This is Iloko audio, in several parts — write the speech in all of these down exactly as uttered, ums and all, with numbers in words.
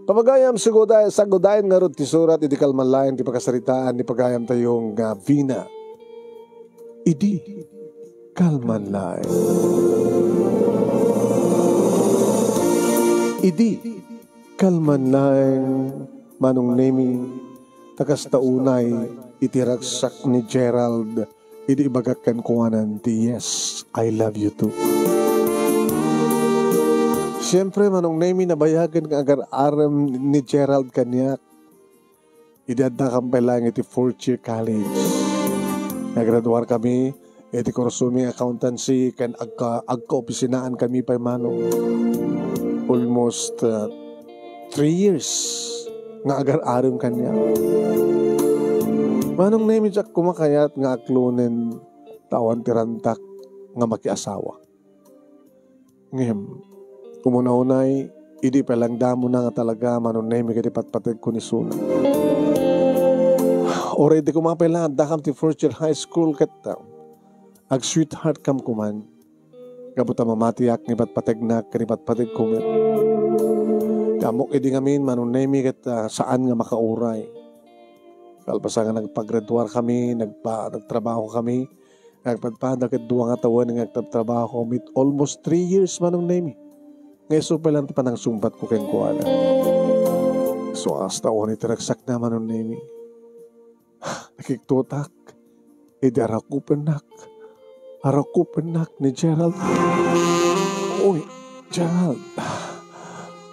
Pagayam, saguday-, sagudayen ngarud ti surat idi kalman laeng ti pakasaritaan ni pagayamtayo nga Vina. Idi kalman laeng. Idi kalman laeng, Manong Nemi, ta kasta unay iti ragsak ni Gerald idi ibagak kenkuana ti, "Yes, I love you too." Siempre, Manong Nemi, nabayagen nga agar-arem ni Gerald kaniak. Idi addakami pay laeng iti fourth year college. Nagraduar kami iti kurso mi accountancy ken agka-, agkaopisinaan kami pay, Manong. Almost, uh, three years nga agar-arem kaniak. Manong Nemi, diak koma kayat nga aklonen ta awan ti rantak nga makiasawa. Ngem, umuna-unay, idi pay laeng damona nga talaga, Manong Nemi, ket ipatpategko ni Suna. Uray idi koma pay laeng addakam ti first year high school ket, uh, ag-sweetheart kam koman. Gapu ta mamatiak nga ipatpategnak ken ipatpategko met. Ti ammok idi ngamin, Manong Nemi, ket, ah, saan nga makauray. Kalpasan nga nagpagraduar kami, nagpa-, nagtrabaho kami, nagpadpada ket dua nga tawen nga nagtrabaho kami, almost three years, Manong Nemi. Nga isu pay laeng ti panangsungbatko kenkuana. So, kasta unay ti ragsakna, Manong Nemi. Nakigtotak idi arakupennak. Arakupennak ni Gerald. Uy, Gerald.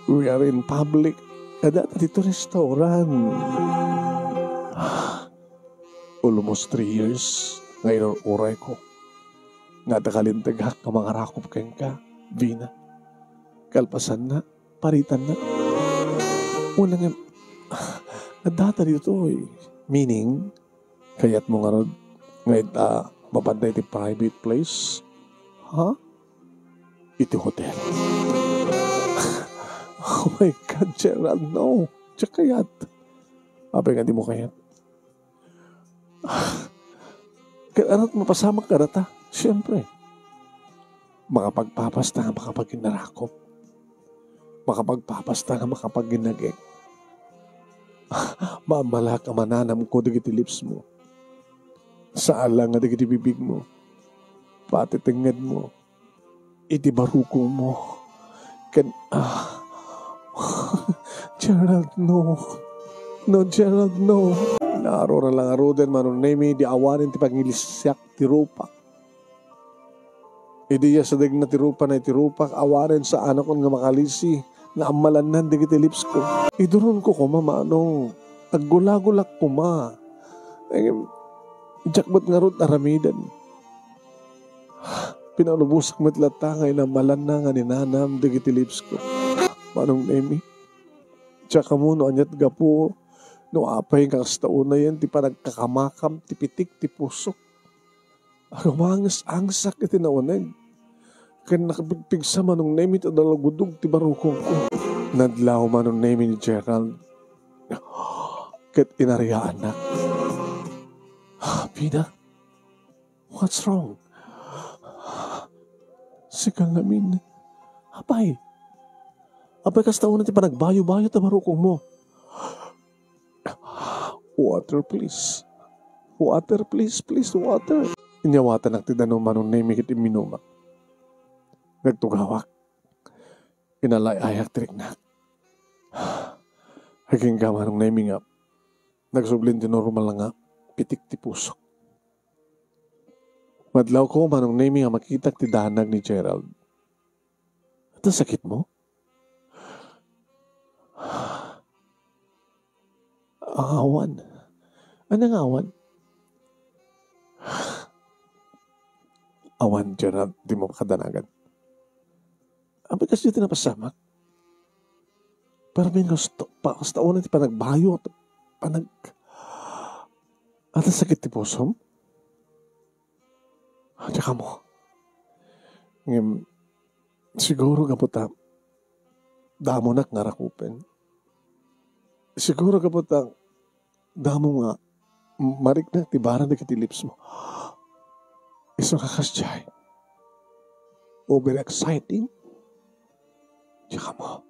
We are in public. Adda ta dito restaurant. Almost three years nga inur-urayko nga adda kalintegak nga mangarakop kenka, Vina. Kalpasanna, paritanna. Wala nga, adda ta ditoy. Meaning, kayatmo ngarud nga ita mapadda iti private place? Ha? Iti hotel. Oh my God, Gerald, no. Diak kayat. Apay nga dimo kayat? Ket ano ti mapasamak kadata? Siyempre, makapagpapasta nga makapaginarakop. Makapagpapasta nga makapaginagek. Maammalak a mananamko dagiti lips mo. Saan la nga dagiti bibig mo. Pati tengnged mo. Iti barukongmo. Ken, ah, Gerald, no. No, Gerald, no. Naruar la ngaruden, Manong Nemi, idi awanen ti pangilisiak ti rupak. Idi yasadegna ti rupana iti rupak, awanen saanakon nga makalisi nga ammalannan dagiti lips ko. Iduronko koma, Manong. Aggulagulak koma. Ngem, diak met ngarud aramiden. Pinalubosak met latta nga inammalanna nga ninanam dagiti lips ko. Manong Nemi, diak ammo no aniat gapu, no apay nga kasta unayen ti panagkakamakam ti pitik ti pusok. Agumanges-angesak iti nauneg. Ken nakapigpigsa, Manong Nemi, ti dalagudog ti barukongko. Nadlaw, Manong Nemi, ni Gerald. Ket inariaannak. Pina, what's wrong? Sika ngamin. Apay. Apay, kasta unay ti panagbayo-bayo ta barukongmo. Water, please. Water, please, please, water. Inyawatanak ti danum, Manong Nemi, ket imminumak. Nagtugawak. Inalay-ayak ti riknak. Agingga, Manong Nemi, nga nagsubli ti normal nga pitik ti pusok. Madlawko, Manong Nemi, nga makitak ti danag ni Gerald. Ata sakit mo? Awan. Ano nga awan? Awan, Gerald, di mo makadanagan. Apay, kasdi ti napasamak. Pero min gusto, pa, kasta unay ti panagbayo, panag-, ata sakit ti pusom? Diak ammo. Ngem, siguro gapu ta damonak nga rakupen. Siguro gapu ta damo nga mariknak ti barang dagiti lips mo. Isu nga kasdiay. Overexciting. Diak ammo.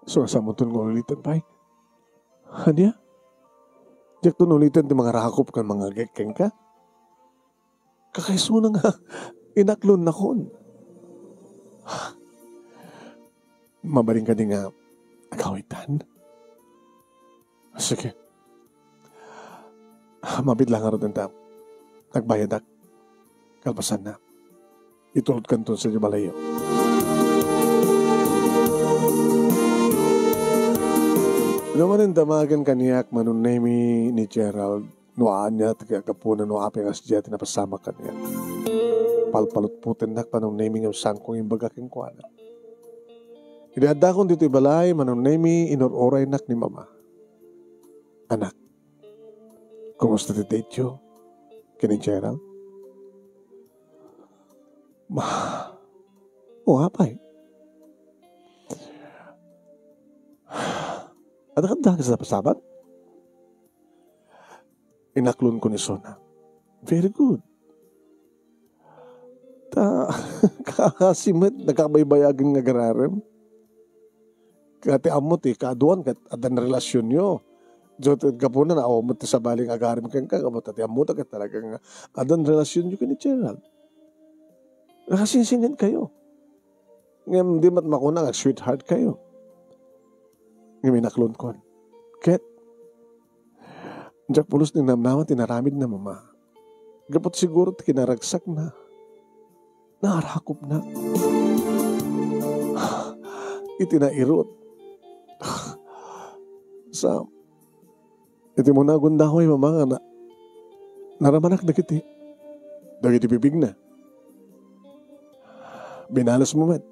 So, asamonton nga uliten pay? Ania? Diakton uliten ti mangarakop ken mangagek kenka? Kakaisuna nga inaklonnakon. Mabalin kadi nga agawitan? Sige. Mabiit la ngarud ta agbayadak. Kalpasanna, itulodkanton sadiay balayyo. No manen damagen kaniak, Manong Nemy, ni Gerald, no ania ti kagapuna, no apay nga sadiay ti napasamak kaniak. Palpalutpotennak, Manong Nemy, ngem saanko nga imbaga kenkuana. Idi addakon ditoy balay, Manong Nemy, inur-uraynak ni Mama. Anak, kumusta ti date-yo ken ni Gerald? Ma, o, apay? Adda kadi napasamak? Inaklonko ni Sona. Very good. Ta, kakasi met, nagkabaybayagen nga agarem. Kaya ti ammo ti kaaduan ket addan relasionyo. Diay gapuna, naaw met ti sabali nga agarem kenka, gapu ta ti ammo ta ket talaga nga addan relasionyo ken ni Gerald. Nakasingsinged kayo. Ngem di met makuna nga sweetheart kayo. Ngem inaklonkon. Ket, diak pulos ninamnama ti inaramidna, Mama. Gapu ta siguro ti kinaragsakna, naarakopna. Iti nairut. Sa, iti mo nagundaway, Mama, nga na-, naramanak dagiti, dagiti bibigna. Binales mo met.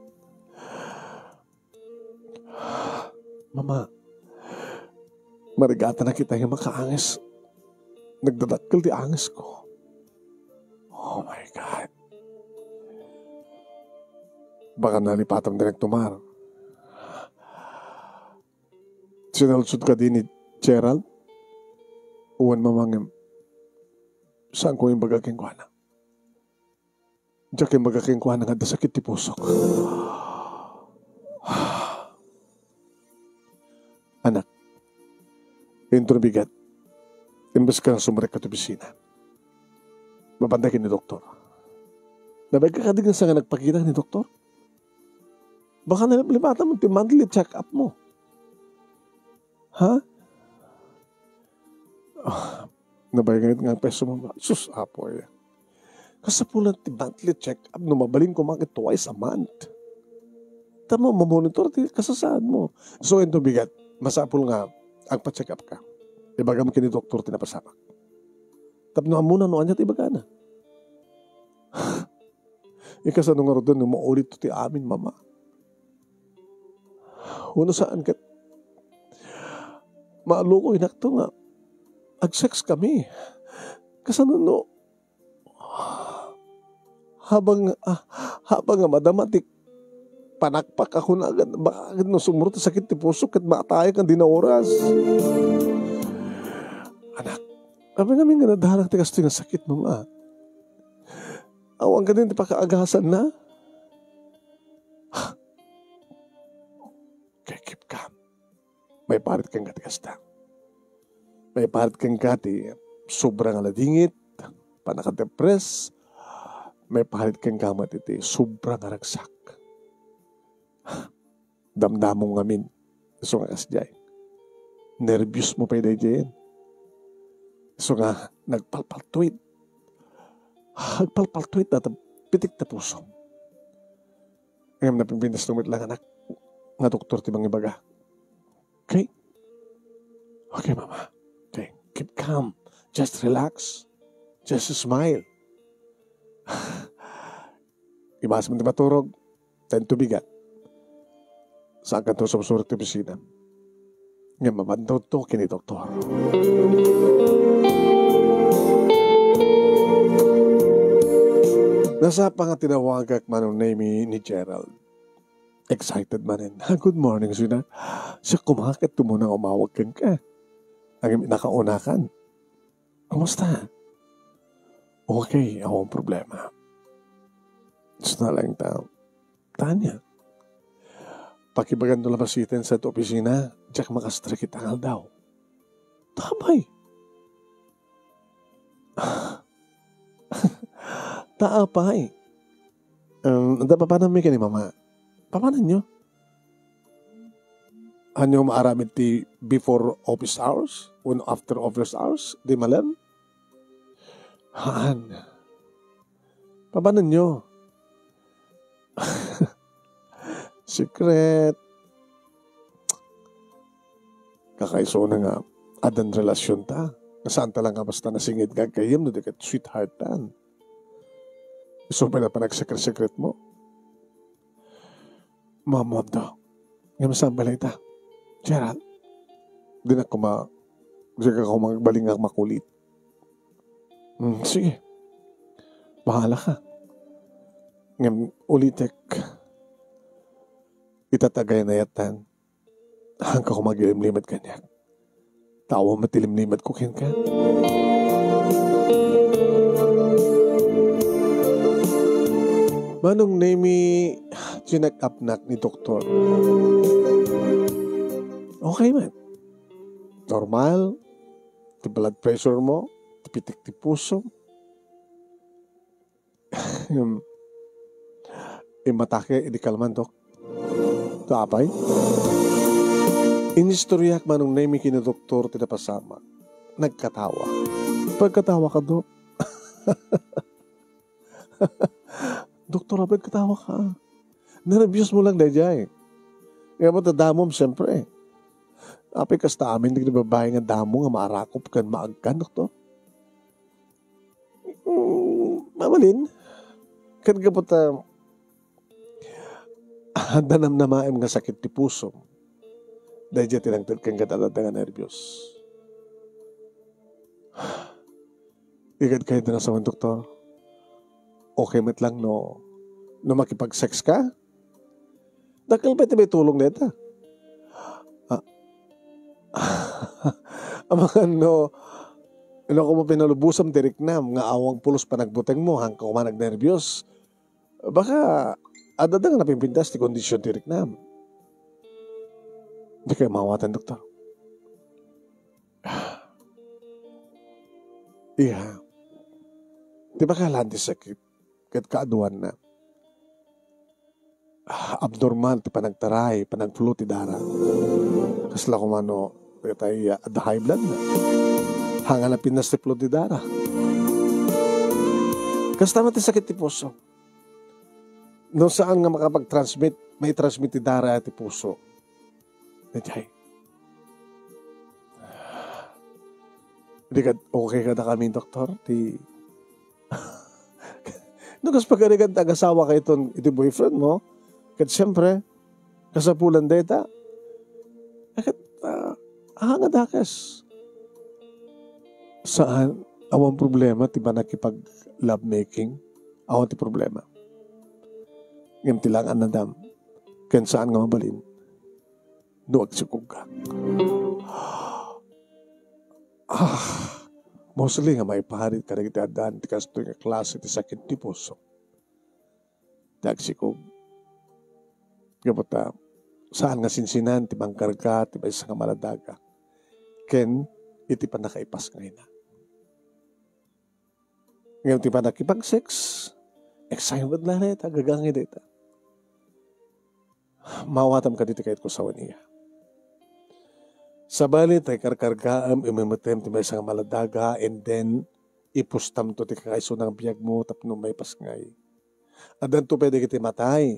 Mama, marigatanak ita nga makaanges. Nagdadakkel ti angesko. Oh my God. Baka nalipatam ti nagtumar. Sinalsod kadi ni Gerald? Wen, Mama, ngem saanko imbaga kenkuana. Diak imbaga kenkuana nga adda sakit ti pusok. Anak, inton bigat, imbes nga sumrekka ti opisina, mabanda ken ni doktor. Nabainka kadi nga saan nga nagpakita ken ni doktor? Baka nalipatam ti monthly check-up mo. Ha? Ah, nabainka nga peso mo. Sus, Apo, eh. Kasapulan ti monthly check-up no mabalin koma ket twice a month. Tapno mamonitor ti kasasaadmo. So, inton bigat, masapul nga agpa-check-up ka. Ibagam ken ni doktor ti napasamak. Tapno ammona no ania ti ibagana. Ikasano ngaruden no maulitto ti amin, Mama? Wenno saan ket maluko inakto nga ag-sex kami. Kasano no habang, ah, habang nga madama ti panakpak a kuna ket baka ket no sumrot ti sakit ti pusok ket maatayak nga di naoras. Anak, amin-amin nga nadarak ti kastoy nga sakit, Mama. Awan kadin ti pakaagasanna? Okay, keep calm. Maiparit kenka ti kasta. Maiparit kenka ti sobra nga ladingit, pannakadepress. Maiparit kenka met iti sobra nga ragsak. Damdamom ngamin, isu nga kasdiay. Nerbios mo pay daydiayen. Isu nga nagpalpaltuit. Agpalpaltuit data pitik ta pusom. Ngem napimpintas met lang, anak, nga doktor ti mangibaga. Okay? Okay, Mama. Okay, keep calm. Just relax. Just smile. Imas man ti maturog, ta inton bigat, saankanto sumsuro ti opisina. Ngem mabandawto ken ni doktor. Nasapa nga tinawagak, Manong Nemy, ni Gerald. Excited manen. "Ah, good morning, sweetheart. Siak koma ket tumuna nga umawag kenka. Ngem nakaunakan. Kumusta?" "Okay, awan problema. Gusto na lang ta, Tanya, Pakibagan no labasiten sa opisina, diak makastrek ita nga aldaw. Tapay. Tapay. Um, da papananmi ken ni mama. Papananyo? Ania maaramid ti before office hours? Wenno after office hours? Di malem? Haan. Papananyo? Secret. Kakaisuna nga addan relasionta. Nga saanta lang nga basta nasingit nga aggayyem no di ket sweetheartan. Isu pay la panagsekre-sekretmo. Maammoam, Dok. Ngem saan pay la ita? Gerald, dinak koma, dika koma agbalin nga makulit. Hmm, sige. Bahala ka. Ngem ulitek, ita ta agaynayaten, haanka koma agilimlimed kaniak. Ta awan met ti limlimed ko kenka. Manong Nemi, chinek-upnak ni doktor. Okay man. Normal. Ti blood pressure mo, ti pitik ti puso. Im-, immatake idi kalman, Dok. Apay? Inistoriak Manong Nemi ken ni doktor ti napasamak. Nagkatawa. Pagkatawa ka, Dok. Doktor, apay katawa ka? Nerbios mo lang daydiay. Kaya mo ta damom, siyempre. Apay kasta amin, di babae nga damo nga maarakop ken maagkan, doktor? Mm, mabalin. Ket gapu ta, adda namnamaem nga sakit ti pusom. Daydiay ti nangted ken ket adda nga nerbios. Ikad kayo na sa doktor. Okay met lang no, no makipag-sex ka? Dakkel pay ti maitulong dayta. Ah. Amangan no, no, kung pinalubosam ti riknam nga awan pulos panagbutengmo, haanka koma nagnerbios, baka adda nga napimpintas ti kondisyon ti riknam. Di kayo maawatan, doktor. Iya. Di ba kalaan ti sakit? Ket kaaduanna. Ah, abnormal ti panagtaray, panagflow ti dara. Kasla koma no, dayta, ah, adda high blood na. Haanna pintas ti flow ti dara. Kasta met ti sakit ti puso. No saan nga makapag-transmit, maitransmit ti dara ti puso. Daydiay. Di kad-, okay kadakami, doktor, ti no kas pagarigan ti agasawa kayton iti boyfriend mo, ket siyempre, kasapulan dayta. Ket, ah, haan nga dakes. Saan, awan problema ti panagkipag-lovemaking. Awan ti problema. Ngem ti lang-annadam, ken saan nga mabalin, no agsikogka. Ah, mostly nga maiparit kadagiti addaan ti kastoy nga klase ti sakit ti puso. Ti agsikog. Gapu ta, saan nga sinsinan ti mangkarga ti maysa nga maladaga ken iti pannakaipasngayna. Ngem ti pannakipag-sex, excited la dayta, gagangay dayta. Maawatam kaditi kayatko sawen iya. Sabali ta ikarkargaam, imemetem ti maysa nga maladaga, and then ipustamto ti kakaisuna nga biagmo tapno maipasngay. Addanto pay dagiti matay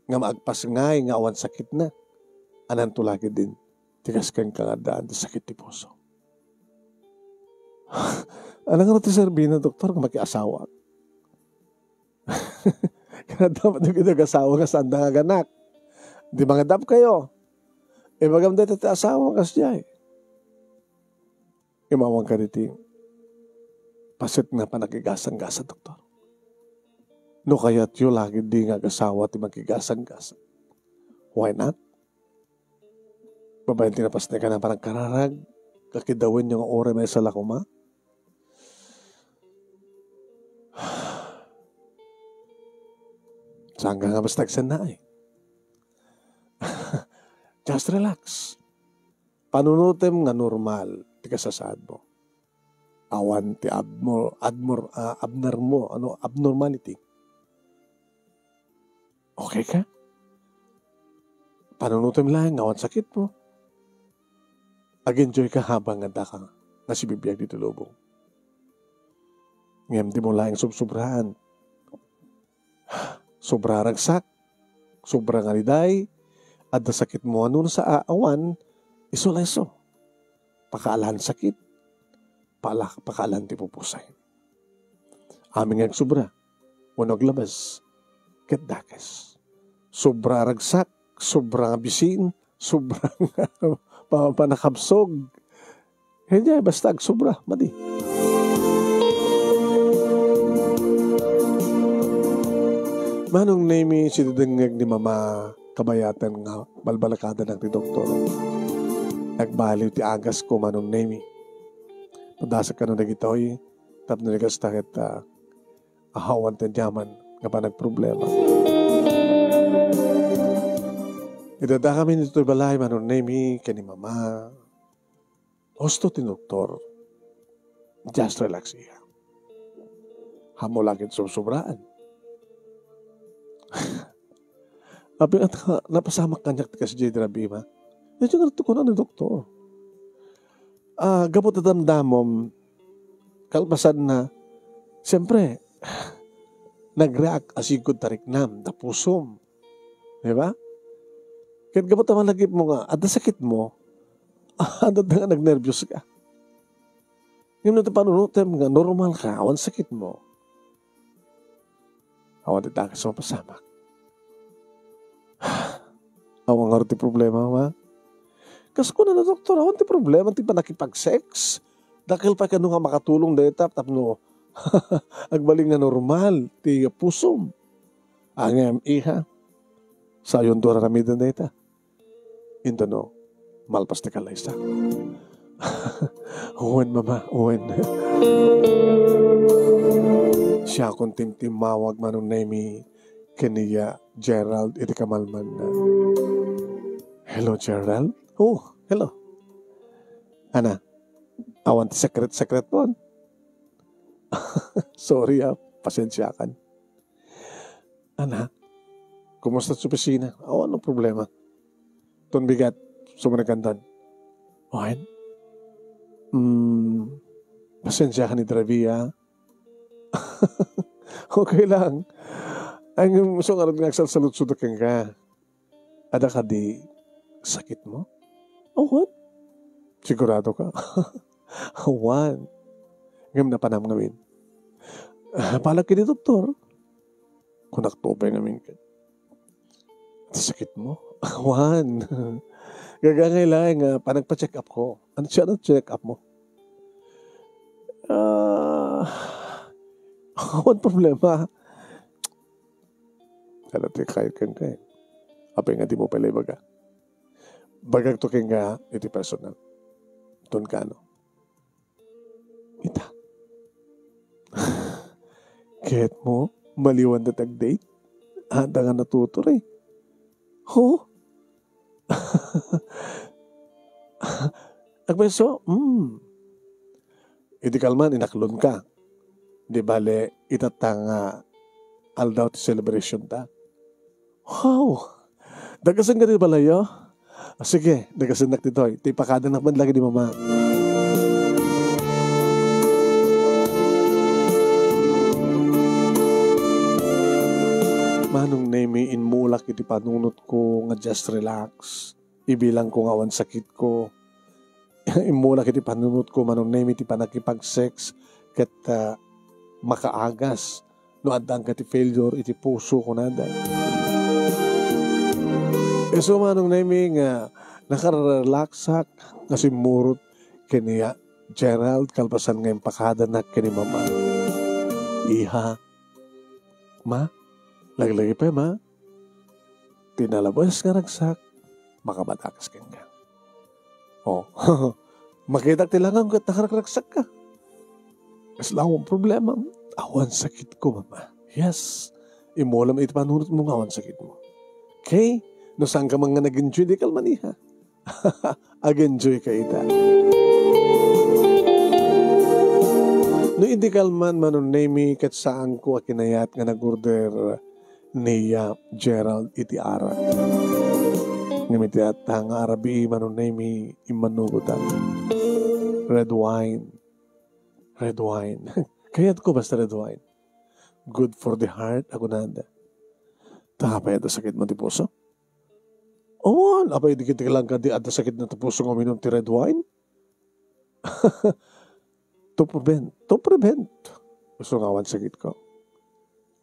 nga maagpasngay nga awan sakitna. Addanto la ketdin ti kas kenka nga addaan ti sakit ti puso. Ania ngarud ti serbina, doktor, nga makiasawak? Kaya dapat yung inagasawa nga saan da nga aganak. Di mangadap kayo. Ibagam dayta ti asawa nga kasdiay. Imawan ka diti paset nga panakigasang-gasa, doktor. No kayatyo lagi di nga agasawa ti makigasang-gasa. Why not? Babaen ti napasnek a panagkararag, kakidawenyo nga uray maysa la koma. Saan ka nga basta agsannaay? Just relax. Panunutem nga normal ti kasasaadmo. Awan ti abmor-, admor-, ah, abnormo, ano, abnormality. Okay ka? Panunutem laeng nga awan sakitmo. Ag-enjoy ka habang addaka nga sibibiag ditoy lubong. Ngem dimo laeng subsubraan. Sobra ragsak, sobra nga riday, adda sakitmo nga no sa a-, awan, isu la isu. Pakaalan sakit, pala-, pakaalan ti pupusay. Amin nga agsobra, wenno aglabas, ket dakes. Sobra ragsak, sobra nga bisin, sobra nga pa-, panakabsog. Kaya basta agsobra, madi. Manong Nemi, sidadengngeg ni Mama, kabayatan nga balbalakadan ti doktor. Nagbaliw ti agas ko, Manong Nemi. Padasek kano dagitoy, tapno di kasta ket, ah, ahawan ti aniaman nga panagproblema. Iti addakami ditoy balay, Manong Nemi, ken ni Mama. Husto ti doktor. Just relax, iha. Ammom la ket subsubraan. Apay nga napasamak kaniak ti kasdiay ti rabii, Ma. Medyo nga kunana ni doktor. Ah, gapu ta damdamom, kalpasanna, siyempre, nag-react a sigud ta riknam, ta pusom. Di ba? Ket gapu ta malagipmo nga, adda sakitmo, adda nga nagnerbios ka. Ngem no ti panunutem nga normal ka, awan sakitmo, awan ti dakes a mapasamak. Awan ngarud ti problema, Ma. Kas kunana doktor, awan ti problema ti pannakipag-sex. Dakkel pay kano nga makatulong dayta tapno agbalin nga normal ti pusom. Ngem, iha, sayon ti aramiden dayta. Intono, malpas ti kallaysa. Wen, Mama, wen. Siakon timtimmawag, Manong Nemi, ken ni Gerald iti kamalmanna. Hello, Gerald? Oh, hello. Ana, awan ti sekret-sekretmon? Sorry, ah, pasensiakan. Anak, kumusta ti opisina? Awan no problema. Ton bigat, sumangpet kanton. Wen? Mm, pasensiakan iti rabii, ah. Okay lang. Ay, ngem isu ngarud nga agsalsaludsodak kenka. Adda kadi sakitmo? Awan. Sigurado ka? Awan. Ngem napanam ngamin. Ah, palagka iti doktor. Kunak to pay ngamin ket, "Sakitmo?" Awan. Gagangay laeng nga panagpa-check up ko. Ano siya, ano check up mo? Ah, awan problema. Kada ti kayo kenka eh. Apay nga di mo pala ibaga. Bagak to kenka iti personal. Ton kano. Ita. Ket mo, maliwan da ti agdate? Adda nga natuturay. Ho? Agpayso? Hmm. Idi kalman, inaklon ka. Di bale, itatta nga aldaw ti celebration ta. Wow! Dagasen ka di balayo? Ah, sige, dagasennak ditoy. Ti pakadanak man lagi di mama. Manong Nemi, immulak iti panunot ko nga just relax. Ibilang ko nga awan sakit ko. Immulak iti panunot ko, Manong Nemi, ti panakipag-sex ket, ah, makaagas no adda nga ti failure iti puso, kunada. Isu, Manong Nemi, nga nakarelaxak nga simmurot ken ni Gerald kalpasan nga impakadanak ken ni Mama. Iha, Ma, laglagipayo, Ma. Ti nalabes nga ragsak, makabadakas kenka. Oh, makitak ti langaw ket nakaragragsak ka. Kasla awan problema. Awan sakit ko, Mama. Yes. Immulak iti panunot mo nga awan sakit mo. Okay? No saan ka man nga nag-enjoy, di kalman, iha. Ag-enjoy ka ita. No idi kalman, Manong Nemi, ket saanko a kinayat nga nag-order ni, ah, Gerald iti arak. Ngem iti atta nga arabii, Manong Nemi, immanugotan. Red wine. Red wine. Kayatko basta red wine. Good for the heart, a kunada. Ta apay, adda sakitmo ti puso? Awan, apay, di kiti lang kadi adda sakit na ti puso nga uminom ti red wine? To prevent, to prevent. Gusto nga awan sakit ko.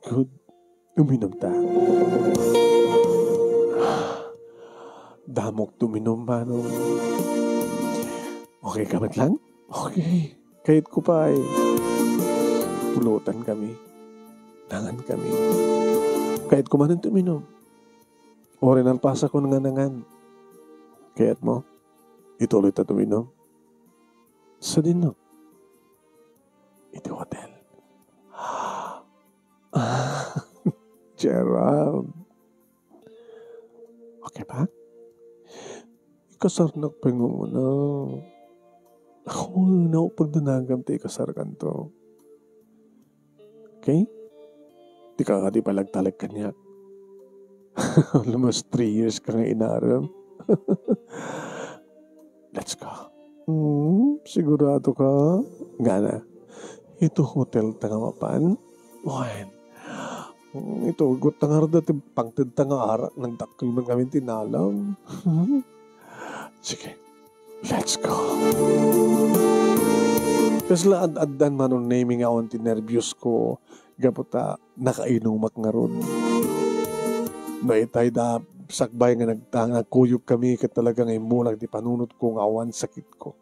Good. Uminom ta. Damok ti uminom, Manong. Okay ka met lang? Okay. Kayatko pay. Pulutan kami. Nangan kami. Kayatko manen ti uminom. Uray nalpasakon nga nangan. Kayatmo? Ituloy ta ti uminom. Sadino? Iti hotel. Gerald. Okay pa? Ikasarnak pay nga umuna. Ako, naupag danagam ti ikasarkanto. Okay? Di ka kadi palagtalek kaniak. Almost three years ka nga inarem. Let's go. Hmm, sigurado ka? Ngana. Ito hotel ta nga mapan? Wen. Hmm, ito, gut ta nga rada ti pangted ta nga arak, nagdakkel man kami ti nalam. Sige. Let's go. Kasla ad-addan, Manong Nemi, nga awan ti nerbios ko, gapu ta nakainumak ngarud. No itay da sakbay nga nagtanga, kuyog kami ket talaga nga immulag ti panunot ko nga awan sakit ko.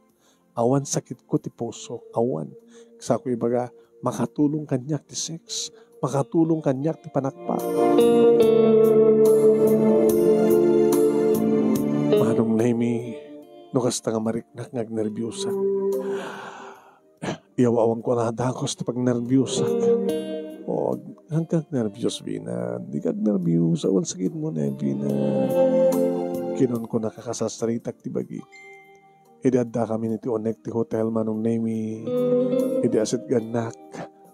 Awan sakit ko ti puso, awan. Sako ibaga, makatulong kaniak ti sex, makatulong kaniak ti panakpak. Manong Nemi, no kasta nga mariknak nga agnerbiusak. Iyaw-awan ko a dakes ti pagnerbiusak. O, ag-, agnerbius, Vina. Di ka agnerbius. Awan sakit mo, ne, Vina. Kinunko, nakakasasaritak ti bagi. Idi adda kami iti unek ti hotel, Manong Nemi, idi asitgannak,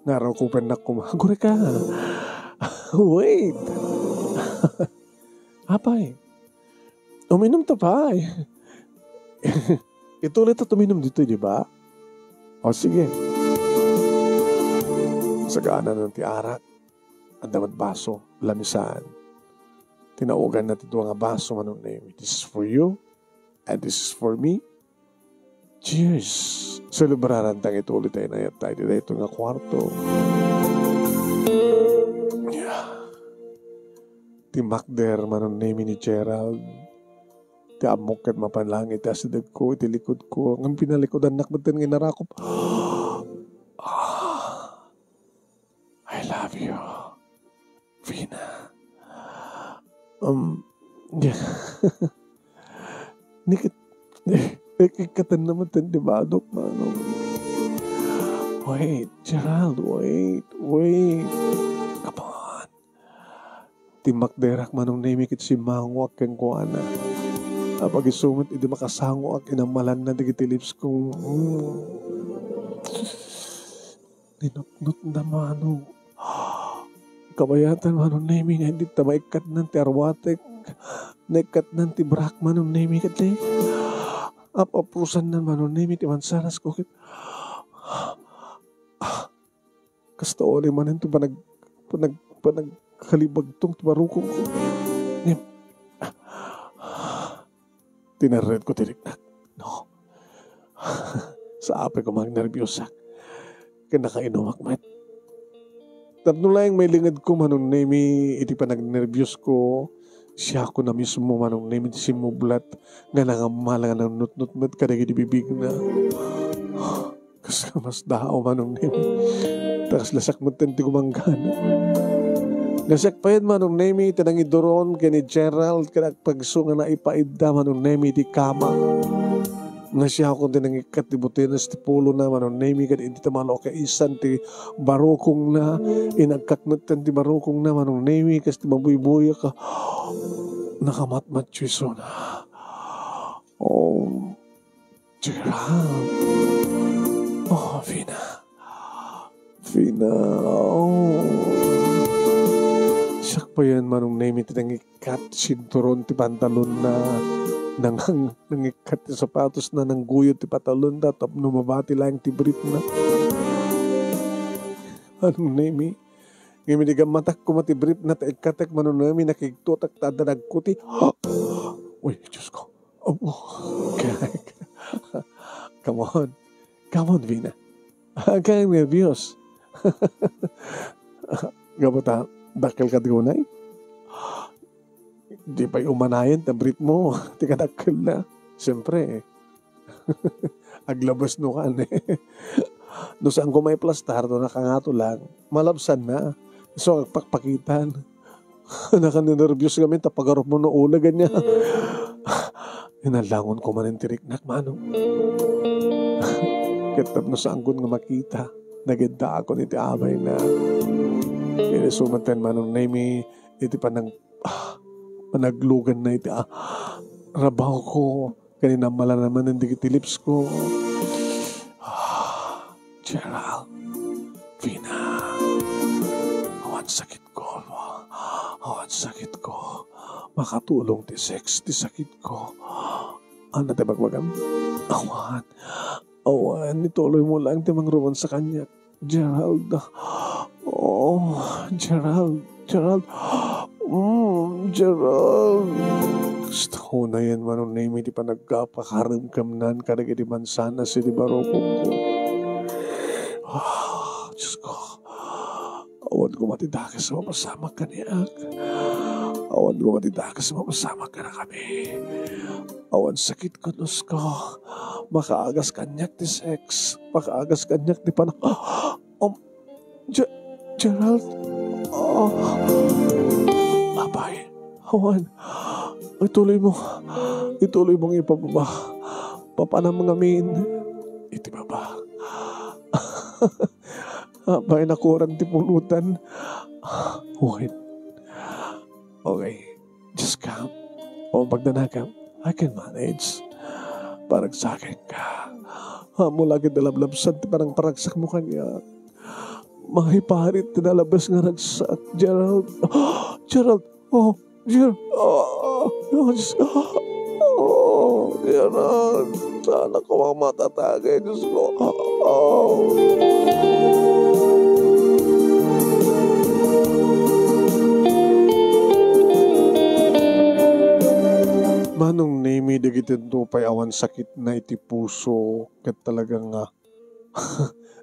nga arukopennak koma. Agurayka. Wait. Apay. Uminom ta pay. Ituloy ta tuminom ditoy, di ba? O, sige. Sagana na ti arak. Adda met baso, lamisaan. Tinaoganna ti dua nga baso, Manong Nemi. This is for you, and this is for me. Cheers! Selebraran ta nga ituloy tayo na yata iti daytoy nga kwarto. Yeah. Ti makder, Manong Nemi, ni Gerald. Ti ammok ket mapan langit ti asidegko iti likudko. Ngem pinalikudannak metten nga inarakop. Ah. I love you, Vina. Um, yeah. Nikit, nikit naman tan di ba, Dok Manong? Wait, Gerald, wait, wait. Come on. Ti makderak, Manong Nemi, ket simmangoak kenkuana. Apag isu met idi makasangoak, inamalanna dagiti lips ko. Mm. Ninutnotna, Manong. Kabayatan, Manong Nemi, nga indi ta maikkatnan ti arwatek. Naikkatnan ti brak, Manong Nemi, ket di. Ap-apusannan, Manong Nemi, ti mansanas ko ket. Kasta uray manen ti panag-, panag-, panagkalibagtong ti barukongko. Ngem, tinerredko ti riknak. No. Sa apay ko, agnerbiusak. Ken nakainumak met. Tapno laeng mailingedko, Manong Nemi, iti panagnerbiusko, siakon a mismo, Manong Nemi, ti simmublat nga nangamala nga nangnutnot met kadagiti bibigna. Kas ka mas daaw, Manong Nemi. Ta kasla siak metten ti gumanggana. Nga siak payen, Manong Nemi, ti nangiduron ken ni Gerald ken agpagso nga naipaidda, Manong Nemi, ti kama. Nga siakon ti nangikkat ti butenas ti pulona, Manong Nemi, ken idi ta malokaisan ti barukongna, inagkak metten ti barukongna, Manong Nemi, kas ti mabuybuyak. Nakamatmatyo isuna. Oh, Gerald. Oh, Vina. Vina, oh. Siak payen, Manong Nemi, ti nangikkat sinturon ti pantalonna. Nang-, nangikkat ti sapatosna, nangguyod ti pantalonna, tapno mabati laeng ti briefna. Manong Nemi, ngem idi gammatak koma ti briefna, ta ikkatek, Manong Nemi, nakigtotak ta adda nagkuti. Uy, Diyos ko. Oh, oh. Come on. Come on, Vina. Agay, nerbios. Gapu ta, dakkel ka ti unay? Di pay umanayen ta brief mo. Ti kadakkel na. Siyempre, eh. Aglabas no kan, eh. No saan ko maiplastar, no nakangato lang. Malabsan na. So, agpakpakitan. Nakaninerbios kami, ta pagarup mo no uleg ania. Inaldangon ko manen ti riknak, Manong. Ket tapno saanko nga makita, nagiddaakon iti abayna. Inisu met ten, Manong Nemi, iti panag-, ah, panagluganna iti, ah, rabaw ko. Ken inammalan manen dagiti lips ko. Ah, Gerald, Vina, awan sakit ko. Awan sakit ko. Makatulong ti sex ti sakit ko. Ano ti bagbagam? Awan. Awan. Ituloy mo lang ti mangromansa kaniak. Gerald. Oh, Gerald. Gerald. Mm, Gerald. Gusto ko na yan, Manong Nemi, ti panagpakaremkemnan kadagiti mansanas iti barukongko. Ah, Diyos ko. Awan koma ti dakes a mapasamak kaniak. Awan koma ti dakes a mapasamak kadakami. Awan sakit ko, Diyos ko. Makaagas kaniak ti sex. Makaagas kaniak ti panak-, um, Ge-, Gerald? Ah. Apay, awan. Ituloy mo. Ituloy mong ipababa. Papanam ngamin. Iti baba. Apay, nakurang ti pulutan. Wen. Okay. Just come. O, pagdanagam. I can manage. Paragsaken ka. Ammo la ket nalablabsan ti panangparagsak mo kaniak. Mangiparit ti nalabes nga ragsak. Gerald. Gerald. Oh, Ger-, oh, oh, Diyos. Oh, Gerald. Saan ako matatagay, Diyos ko. Oh. Manong Nemi, dagiti tupay awan sakit na iti puso, ket talaga nga,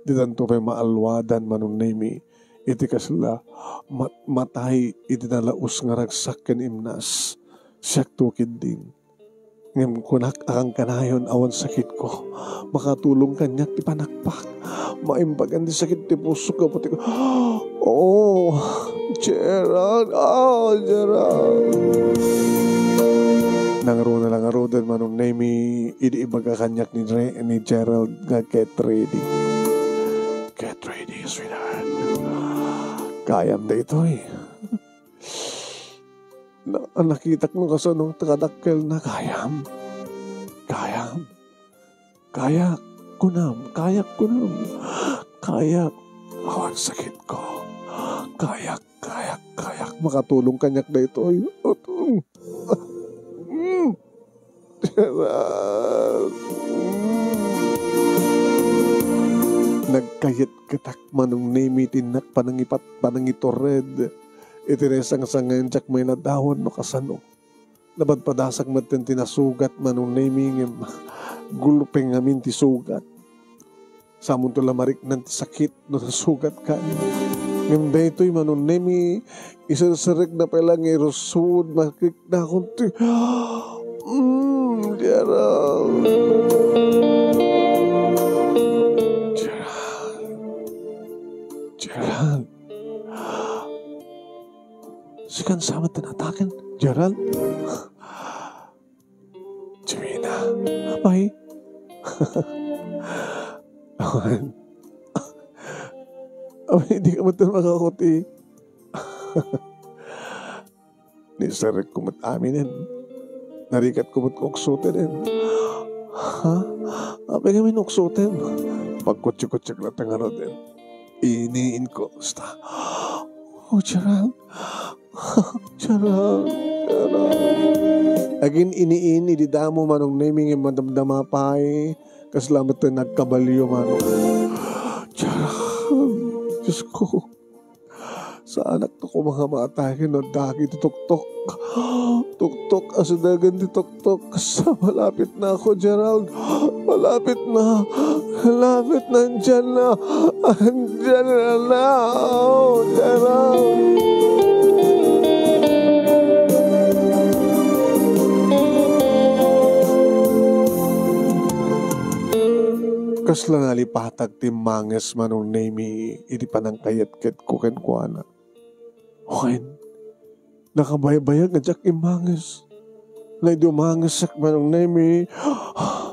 di tanto pay maalwadan, Manong Nemi, iti kasla mat-, matay iti nalaus nga ragsak ken imnas. Siak to ketdin. Ngem kunak a kankanayon awan sakit ko. Makatulong kaniak ti panakpak. Maimbagan ti sakit ti puso gapu ti, oh, Gerald, ah, Gerald. Nangruna la ngaruden, Manong Nemi, idi ibaga kaniak ni Re-, ni Gerald nga get ready. Get ready, sweetheart. Kayam daytoy. Na-, nakitak no kasano ti kadakkel na. Kayam. Kayam. Kayak, kunam. Kayak, kunam. Kayak. Awan sakit ko. Kayak, kayak, kayak. Makatulong kaniak daytoy. Mm. Gerald. Mm. Nagkayatketak, Manong Nemi, ti innak panangipat-, panangitured. Iti naisangsangayan, diak mailadawan no kasano. Napadpadasak metten ti nasugat, Manong Nemi, ngem gulpeng ngamin ti sugat. Samonto la mariknan ti sakit no nasugatka. Ngem daytoy, Manong Nemi, iserserekna pay la nga irusod, mariknakon ti, mm, Gerald. Gerald. Gerald. Sikan sa met ti nataken, Gerald? Jimena. Apay? Awan. Apay, di ka met makakuti. Inserrekko met aminen. Narikatko met nga uksotenen. Ha? Apay ngamin uksotem? Pagkutsiek-kutsiek latta ngaruden. Iniinko, basta. Oh, Gerald. Gerald. Gerald. Agin-ini-ini idi damo Manong Nemy ngem madamdama pay. Kasla met ti nagkabalio, Manong. Gerald. Diyos ko. Saanak ta koma nga maatake no adda iti tuktok. Tuktok, asidegen ti tuktok. Sa malapit na ako, Gerald. Malapit na. Malapit na, andiyan na. Andiyan na na. Oh, Gerald. Kasla nalipatak ti manges Manong Nemy idi panangkayatketko kenkuana. Wen, nakabaybayag nga diak immanges. Nay dumangesak Manong Nemy. Ah,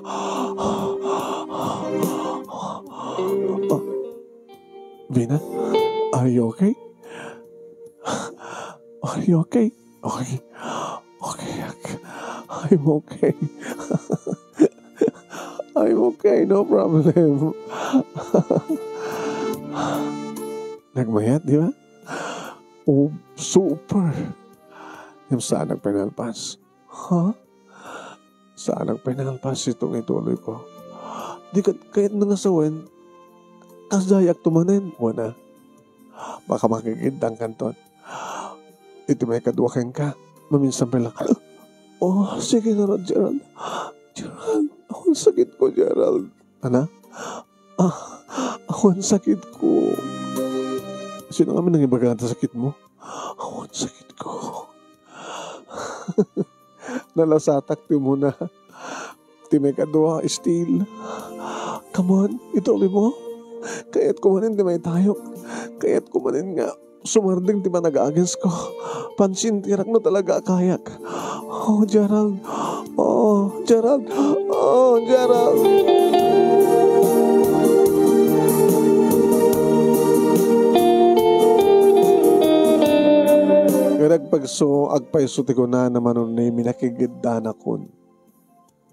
Vina, are you okay? Are you okay? Okay. Okay, ak-, I'm okay. I'm okay, no problem. Nagmayat, di ba? Oh, super. Ngem saanak pay nalpas. Ha? Saanak pay nalpas isu nga ituloyko. Di ket kayatna nga sawen, kasdiay agtumanen, wen a. Baka makigiddankanton. Iti maikadua kenka, maminsan pay lang, "Oh, sige ngarud, Gerald. Gerald, awan sakitko, Gerald." Ana? Ah, awan sakitko. Sino ngamin nangibaga ta sakitmo? Awan sakitko. Nalasatak ti umuna. Ti maikadua, still. Come on, ituloy mo. Kayatko manen ti maitayok. Kayatko manen nga sumardeng ti panag-agensko. Pansintirak no talaga a kayak. Oh, Gerald. Oh, Gerald. Oh, Gerald. Ket agpayso, agpayso ti kunana Manong Nemy, nakigiddanakon.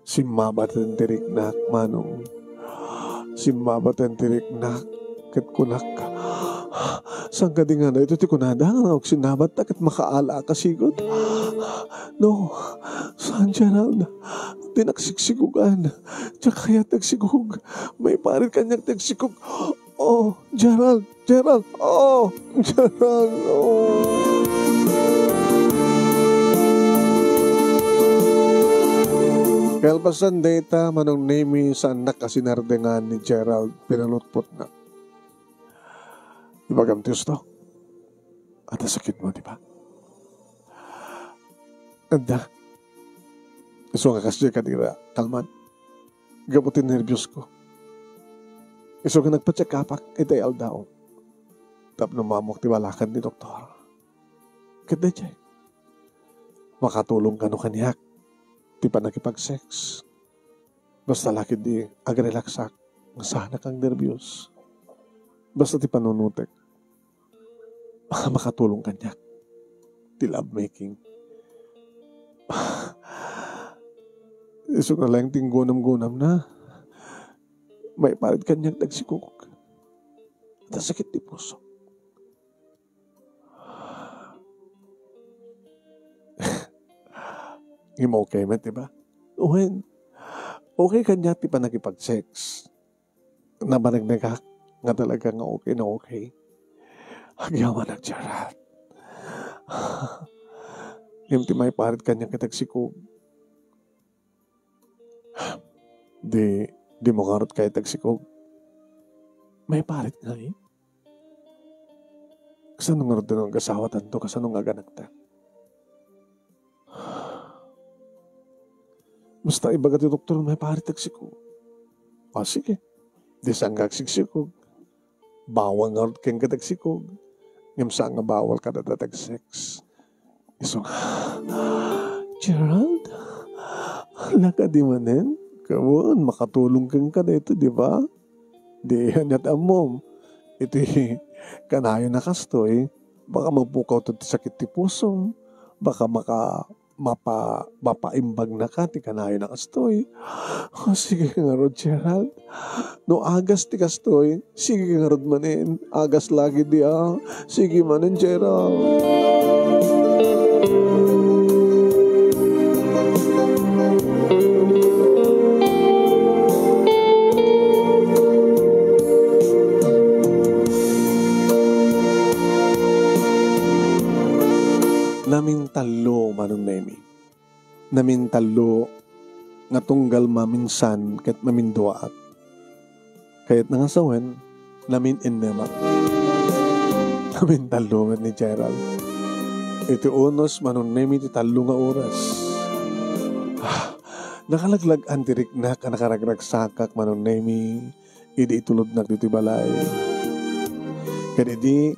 Simmabatan ti riknak, Manong. Simmabatan ti riknak, ket kunak, "Saan kadi nga daytoy ti kunada nga nagsinnabatta ket makaala a kasigud?" No, saan, Gerald. Dinak sigsigogan. Diak kayat ti agsigog. Maiparit kaniak ti agsigog. Oh, Gerald, Gerald, oh, Gerald, oh. Kalpasan dayta, Manong Nemy, saannak a sinardengan ni Gerald, pinalutpotna. Ibagam ti husto. Adda sakitmo, di ba? Adda. Isu nga kasdiay kadi ra kalman. Gapu ti nerviosko. Isu nga nagpa-check-upak itay aldaw. Tapno maammoak ti balakad ni doktor. Ket daydiay, makatulong kano kaniak ti pannakipag-sex. Basta la ketdi agrelaksak, nga saanak agnerbios. Basta ti panunotek, makatulong kaniak ti lovemaking. Isu nga laeng ti inggunam-gunamna, maiparit kaniak ti agsikog. Ta sakit ti puso. Ngem okay met, di ba? Wen, okay kaniak ti pannakipag-sex. Nabannagnagak nga talaga nga okay na okay. Agyamanak, Gerald. Ngem ti maiparit kaniak ket agsikog. Di, dimo ngarud kayat agsikog? Maiparit ngay? Kasano ngarud no agasawatanto? Kasano nga aganakta? Basta ibaga ti doktor, maiparit agsikog. O, sige. Di saanka agsiksikog. Bawal ngarud kenka ti agsikog. Ngem saan nga bawal kada ti ag-sex. Isu nga, Gerald, ala kadi manen? Kawen, makatulong kenka daytoy, di ba? Di, aniat ammom? Iti kanayon a kastoy, baka mapukawto ti sakit ti pusom. Baka maka-, mapa-, mapaimbagna ka ti kanayon a kastoy. O, sige ngarud, Gerald. No agas ti kastoy, sige ngarud manen. Agas lagi di, a. Sige manen, Gerald. Namintallo, Manong Nemi. Namintallo nga tunggal maminsan ket maminduaak. Kayatna nga sawen, namin-ennemak. Namintallo met ni Gerald. Iti unos, Manong Nemi, ti tallo nga oras. Ah, nakalaglag-an ti riknak a nakaragragsakak, Manong Nemi, idi itulodnak ditoy balay. Ket idi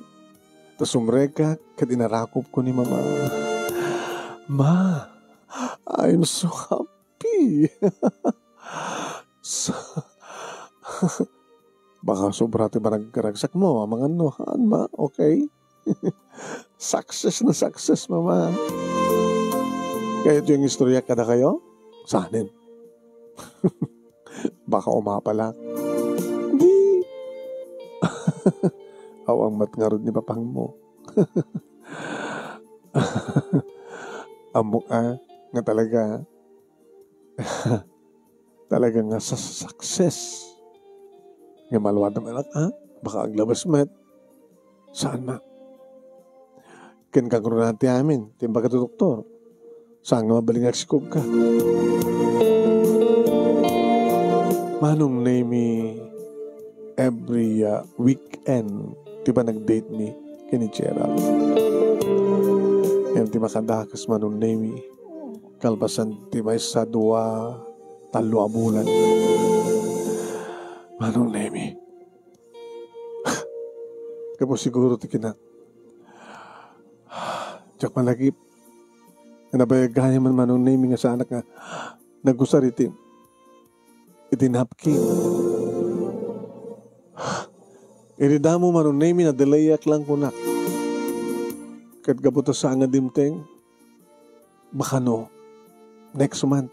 ta sumrekak ket inarakopko ni Mama. "Ma, I'm so happy." Sa-, baka sobra ti panagkaragsak mo, amangan no, haan, Ma, okay? Success na success, Mama. Kayatyo nga istoryak kadakayo? Sanen? Baka umapalak. Di. Awan met ngarud ni papangmo. Ammok a, nga talaga, talaga nga sa-, success. Nga maluad naman, anak, a? Baka aglabas met. Saan, Ma? Ken kangrunan ti amin, ti imbaga ti doktor. Saan nga mabalin nga agsikogka? Manong Nemi, every, uh, weekend, ti panag-date mi ken ni Gerald. Ngem ti makadakes, Manong Nemi, kalpasan ti maysa, dua, tallo a bulan. Manong Nemi, gapu siguro ti kinak. Diak malagip. Nabayag gayam man, Manong Nemi, nga saanak nga nagusar iti, iti napkin. Iti damo, Manong Nemi, nadelayak lang kunak. Ket gapu ta saan nga dimteng, baka no, next month,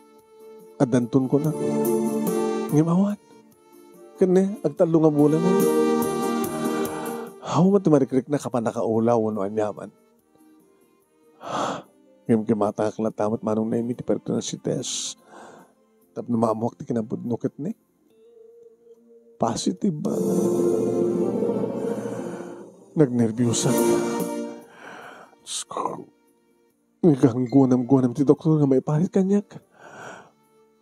addanton kunak. Ngem awan. Ken ne, agtallo nga bulan. Awan ti marikriknak a pannakaulaw wenno aniaman. Ngem kimatakak latta met, Manong Nemi, ti pertinacity test tapno maammoak ti kinapudno ket ne, positive, a. Nagnerbiusak. Diyos ko. Naganggunam-gunam ti doktor nga maiparit kaniak.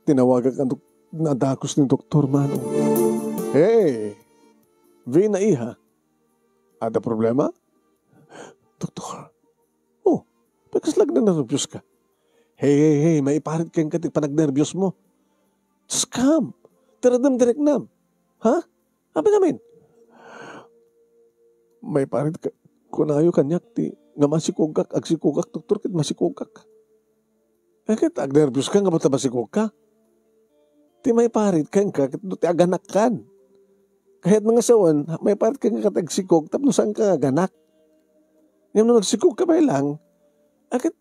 Tinawagak a dok-, a dakes ni doktor, Manong. Hey! Vina, iha. Adda problema? Doktor. Oh, apay kasla agnerbios ka? Hey, hey, hey, maiparit kenka ti panagnerbios mo. Just come. Tiradem direk nam. Ha? Apay ngamin? Maiparit ka, kunayo kaniak ti nga masikogak, agsikogak, doktor, ket masikogak. Eh, ket agnerbios ka nga ba't masikog ka? Ti maiparit kenka ket no ti aganakkan. Kayat nga sawen, maiparit kenka ket agsikog tapno saan ka aganak. Ngem no nagsikog ka pay lang, ah, ket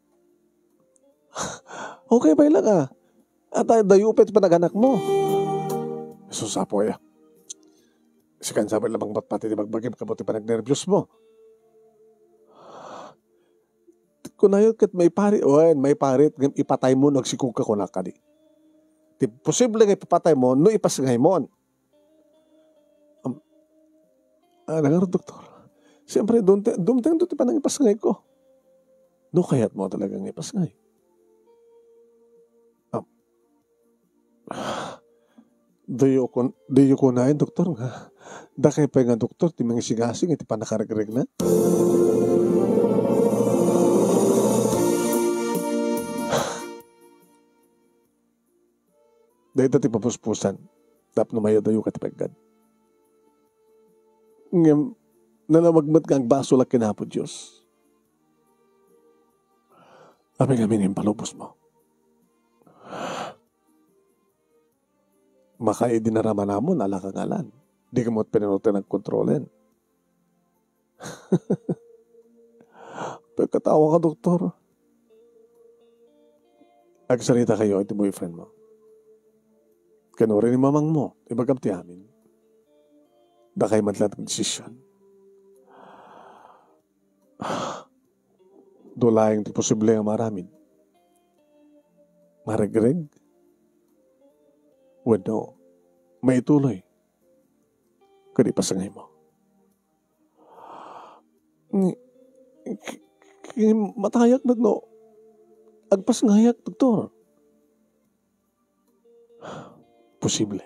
okay pay lang, a. Ata dayo pay ti panaganak mo. Sus, Apo, aya. Sikan sa met lamang patpati ti bagbagim gapu ti panagnerbios mo. Kunayo ket maiparit, wen, maiparit ngem ipatay mo no agsikog ka, kunak kadi. Ti posible nga ipapatay mo no ipasngay mo. Am, ah, ngarud, doktor. Siyempre, dumte-, dumteng ti panangipasngay ko. No kayat mo talaga nga ipasngay? Am, Diyo kun-, diyo kunaen, doktor, nga dakay pay nga doktor ti mangisigasig iti pannakaregregna? Dayta ti papuspusan tapno mayadayo ka ti peggad. Ngem, nalawag met nga agbasolak ken Apo Dios. Amin-amin nga impalubos mo. Maka idi naramanamon, ala ka ngalan. Di ka met pinanuti nagkontrolen. Pagkatawa ka, doktor. Agsarita kayo iti boyfriend mo. Ken uray ni mamangmo, ibagam ti amin. Dakay met laeng ti desisyon. Dua laeng ti posible nga maaramid. Maregreg? Wenno, maituloy ket ipasngaymo. Ng-, k-, k-, matayak met no agpasngayak, doktor. Posible.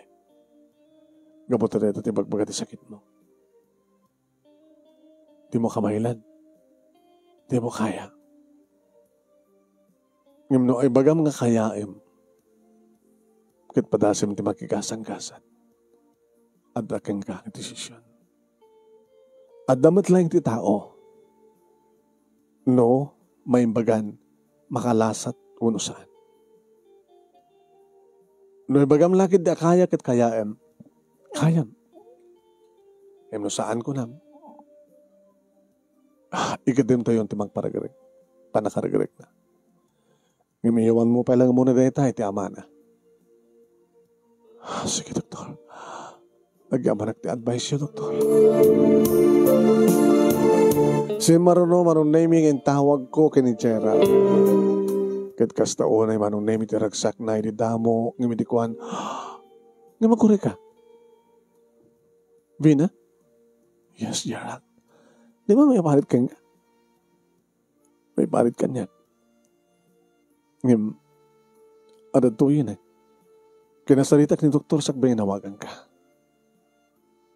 Gapu ta dayta ti bagbaga ti sakitmo. Dimo kabaelan. Dimo kaya. Ngem no ibagam nga kayaem, ket padasem ti makigasanggasat, adda kenka nga desisyon. Adda met laeng ti tao no maimbagan makalasat wenno saan. No ibagam la ketdi a kaya ket kayaem, kayam. Ngem no saan, kunam, ah, ikademtayon ti mangparegreg, pannakaregregna. Ngem iyawanmo pay laeng umuna dayta iti amana. Ah, sige, doktor. Agyamanak ti advice-yo, doktor. Simmaruno, Manong Nemy, nga intawagko ken ni Gerald. Ket kasta unay, Manong Nemy, ti ragsakna idi damo, ngem idi kuan, nga magkurika. Vina? Yes, Gerald. Di ba maiparit kenka? Maiparit kaniak. Ngem, adda toyen, eh. Kinasaritak ni doktor sakbay nga nawaganka.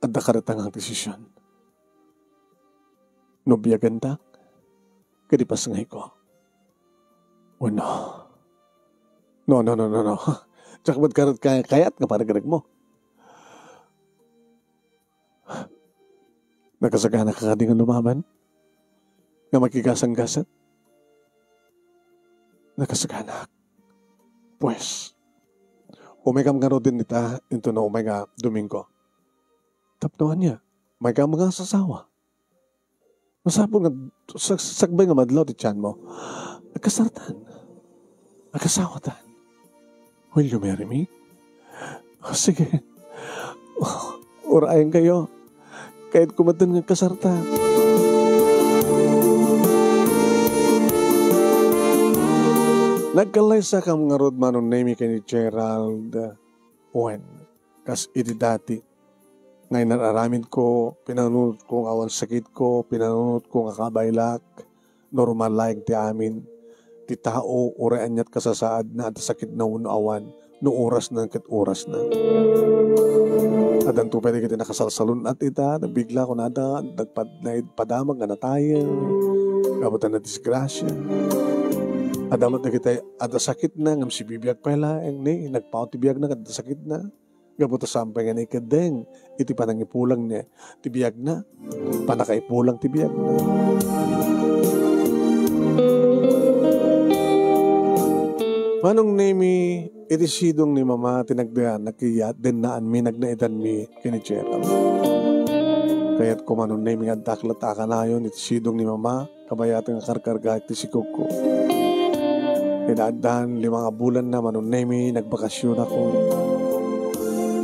Adda kareta nga desisyon. No biagentak, ket ipasngayko. Wenno. No, no, no, no, no. Diak met karet kay-, kayat nga paregregmo. Nakasagana ka kadi nga lumaban? Nga makigasanggasat? Nakasagana. Pues, umaykam ngaruden ita, intono umay nga Domingo. Tapno ania, umaykam nga sasawa. Masapul nga sag-, sagbay nga madlaw ti tianmo. Agkasartan. Agkasawatan. Will you marry me? Oh, sige. Oh, urayenkayo. Kayatko met nga agkasartan. Nagkallaysakam ngarud, Manong Nemy, ken ni Gerald. Wen, kas iti dati, nga inar-aramidko, pinanunotko nga awan sakitko, pinanunotko nga kabaelak, normal laeng ti amin. Ti tao, uray aniat kasasaadna, adda sakitna wenno awan, no orasna ket orasna. Addanto pay dagiti nakasalsalun-at ita, nabigla kunada, nagpad-, naid-, padamag nga natayel, gapu ta nadisgrasia. Adda met dagiti adda sakitna, ngem sibibiag pay laeng, ni nagpao ti biagna ket adda sakitna. Gapu ta saan pay nga naikeddeng iti panangipulang ni ti biagna, pannakaipulang ti biagna. Manong Nemy, iti sidong ni Mama ti nagdaan, nakiyat, dennaanmi, nagnaedanmi ken ni Gerald. Kayatko, Manong Nemy, nga addak latta a kanayon iti sidong ni Mama, kabayaten nga karkargaek ti sikogko. Inaaddan lima nga bulanna, Manong Nemy, nagbakasionakon.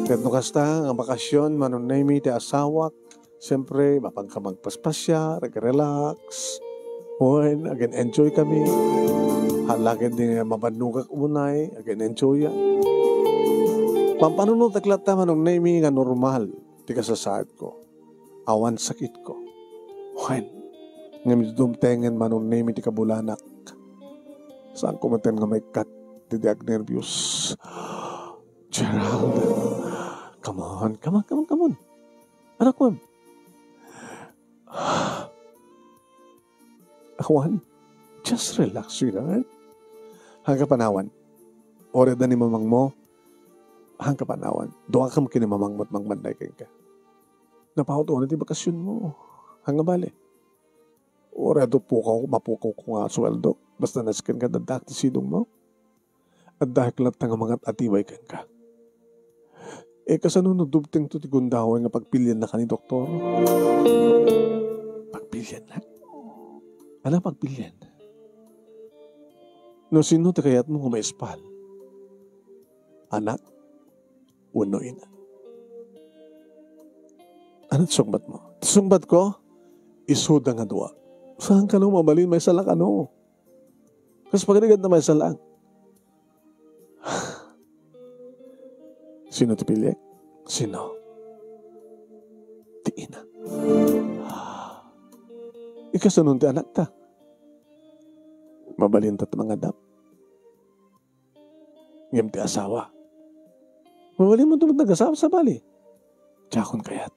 Ket no kasta nga bakasion, Manong Nemy, ti asawak, siyempre, mapanka magpaspasiar, ag-relax. Wen, agin-enjoy kami. Hala ket di mabannogak unay, agin-enjoy. Pampanunotek latta, Manong Nemy, nga normal ti kasasaadko. Awan sakitko. Wen, ngem dumtengen, Manong Nemy, ti kabulanak. Saanko metten nga maikkat ti di agnerbios. Gerald, come on, come on, come on, come on. Anak mo. Awan, just relax, sweetheart. Hangka panawan. Uray adda ni mamangmo, hangka panawan. Duakam ken ni mamangmo et mangmanday kenka. Napaut unay ti bakasionmo. Ania bale? Uray adu pukaw, mapukawko nga sueldo. Basta nasken nga addaak ti sidongmo. Addaak latta nga mangat-atibay kenka. Eh, kasano no dumtengto ti gundaway nga pagpiliannaka ni doktor? Pagpiliannak? Ania pagpilian? No sino ti kayatmo nga maispal? Anak wenno ina? Ano ti sungbatmo? Ti sungbatko, isuda nga dua. Saan kano mabalin, maysa la kano? Kas pagarigat na maysa laeng. Sino ti piliek? Sino? Ti ina. Ikasunon ti anakta. Mabalinta ti mangadap. Ngem ti asawa, mabalinmo ti nagasawa, sabali. Diakon kayat.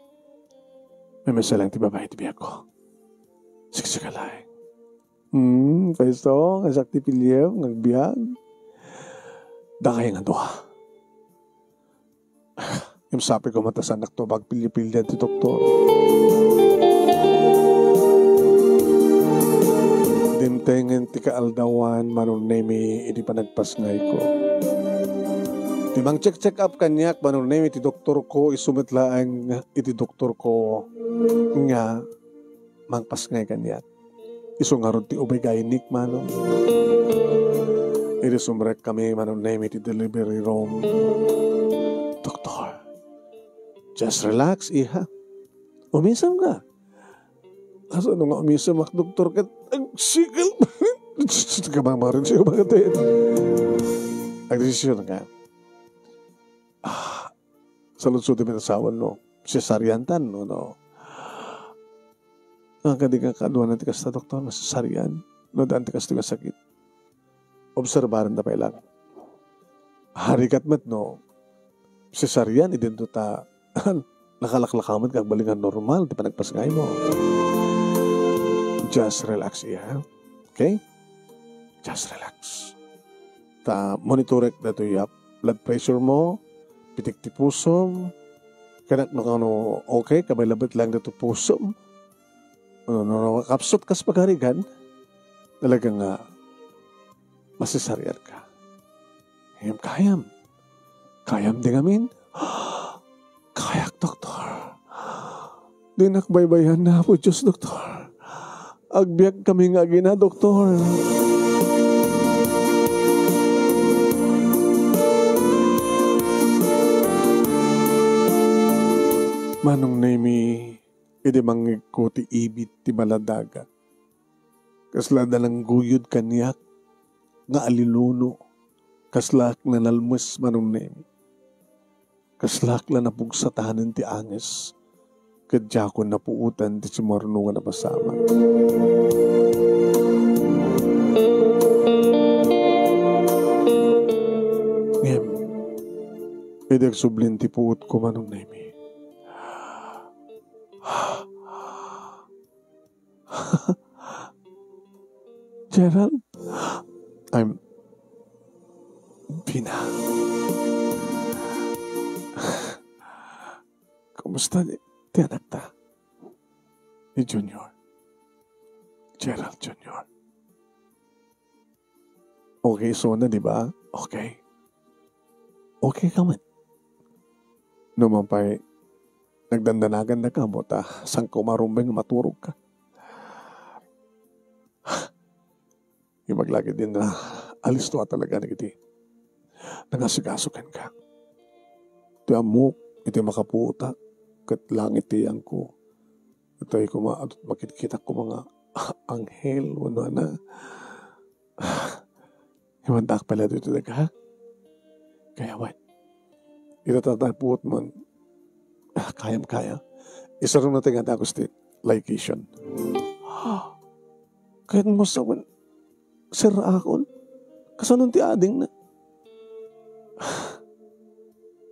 Maymaysa laeng ti babai ti biagko. Siksika laeng. Hmm, pwesto, nga sakti piliem, nga agbiag. Dakay nga dua. Imsapit ko matasanak to, pagpilipilian ti doktor. Dimtengen ti kaaldawan, Manong Nemi, idi panagpasngayko. Ti mang-check-check up kaniak, Manong Nemi, ti doktor ko, isu met laeng iti doktor ko nga mangpasngay kaniak. Isu ngarud ti ubay gaynik, Manong. Idi sumrek kami, Manong Nemi, ti delivery room. Doktor, just relax, iha. Umisem ka. Kasano nga umisem ak, doktor, ket agsikal. Kamang marin siya, bakit eh? Agdesisyon ka. Ah, saludsod ti asawa, no? Cesarean tan, no? No? Nga kadi nga kaaduanan ti kasta, doktor, nga cesarean, no, daan ti kasta nga sakit. Obserbaran ta pay lang. Harigat met no cesarean, idinto ta nakalaklakaw met nga agbalin nga normal ti panagpasngaymo. Just relax, iya. Okay? Just relax. Ta monitorek datoy a blood pressure mo, pitik ti pusom, kanak no kano okay, kabay labat lang dato pusom. No, no, no, kapsut kas pagarigan, talaga nga masisarian ka. Kayam, kayam. Kayam di ngamin. Kayak, doktor. Dinak baybayan na, Apo Diyos, doktor. Agbiag kami nga agina, doktor. Manong Nemi, idi mangngegko ti ibit ti baladaga, kasla da nangguyod kaniak nga aliluno, kaslaak nanalmes, Manong Nemi. Kaslaak la napugsatanen ti anges, ket diakon napuotan ti simarno nga napasamak. Ngem, idi agsublin ti puotko, Manong Nemi, Gerald, I'm Pina. Kumusta ni, ti anakta? Ni Junior. Gerald Junior. Okay, isuna, di ba? Okay. Okay ka met. No man pay, nagdandanagan na ka mo, ta saan ka umarumbeng nga maturog ka? Ibaga lagi din na alisto a talaga ni iti nangasikaso kenka. Ti ammok iti makapuotak ket langit ti yangko. Itoy koma, adut makitkitak koma nga anghel, wenno na. Imantak pala dito daga. Kaya wen. Ita tatay puot man. Ah, kayam kaya. Isaruna ti nga dagus ti lication. Kaya mo sa wen, sir akon. Kasanon ti ading na?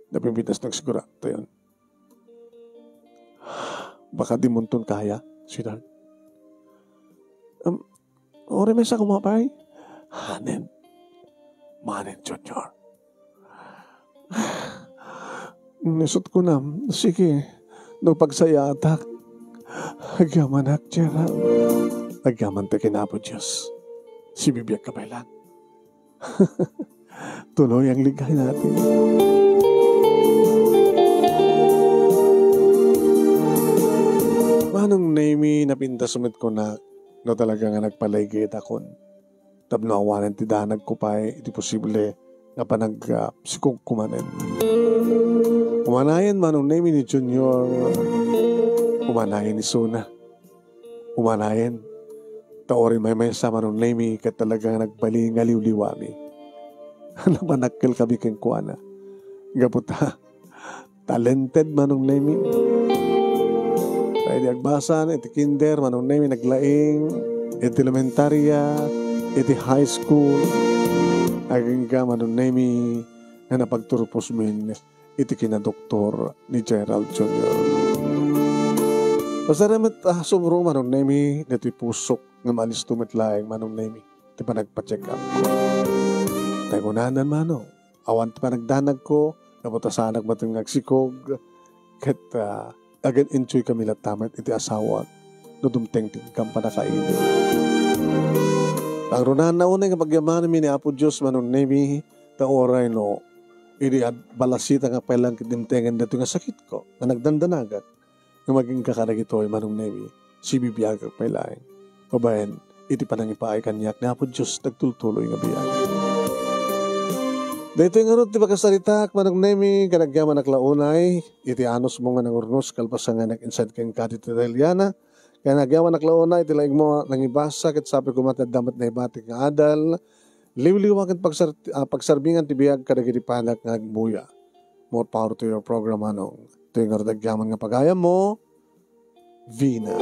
Napimpitas nagsigura. Tayon. Baka di mo ton kaya, sweetheart. Um, ore may sa kumapay. Hanen. Manen, Junior. Nisut ko na. Sige. No pagsayaatak. Agyamanak, Gerald. Agyaman ta ken Apo Dios. Sibibiag ka pay lang. Tuloy ang ligaya natin. Manong Nemi, napintas met kunak no talaga nga nagpalaygayakon. tapno awanen ti danagko pay iti posible nga panag-, ah, sikogko manen. Umanayen Manong Nemi ni Junior, umanayen ni Suna. Umanayen, ta uray maymaysa Manong Nemi ket talaga nga nagbalin nga liwliwami. Napanakkelkami kenkuana. Gapu ta, talented Manong Nemi. Kaydi agbasam iti kinder, Manong Nemi naglaing, iti elementarya, iti high school. Agingga Manong Nemi nga napagturposmin iti kinadoktor ni Gerald Junior. Pasaramet a subro Manong Nemi, ditoy pusok nga maalisto met laeng Manong Nemi ti panagpa-check up. Tay kunanan Manong, awan ti panagdanagko, gapu ta saanak manen nga agsikog, ket, ah, agen-enjoy kami latta met iti asawak no dumteng ti kampana kaili. Pangrunaan na unay nga pagyamanmi ni Apo Dios Manong Nemi, ta uray no, idi ad-, balasita nga pay lang ket dimtengen datoy nga sakitko, nga nagdandanagak, nga maginka kadagitoy Manong Nemi, sibibiagak pay laeng. Babaen, iti panangipaay kaniak ni Apo Dios, nagtultuloy nga biag. Daytoy ngarud ti pakasaritaak, Manong Nemi, ken agyamanak la unay, iti anusmo nga nangurnos, kalpasan nga nag-inside kenka ti Italiana, ken agyamanak la unay, iti laingmo nangibasa, ket sapay koma ti adda met naibatik nga adal, liwliwa ken pagsar-, ah, pagsarbingan ti biag kadagiti panak nga agmuya. More power to your program, Manong. Daytoy ngarud agyaman nga pagayammo, Vina.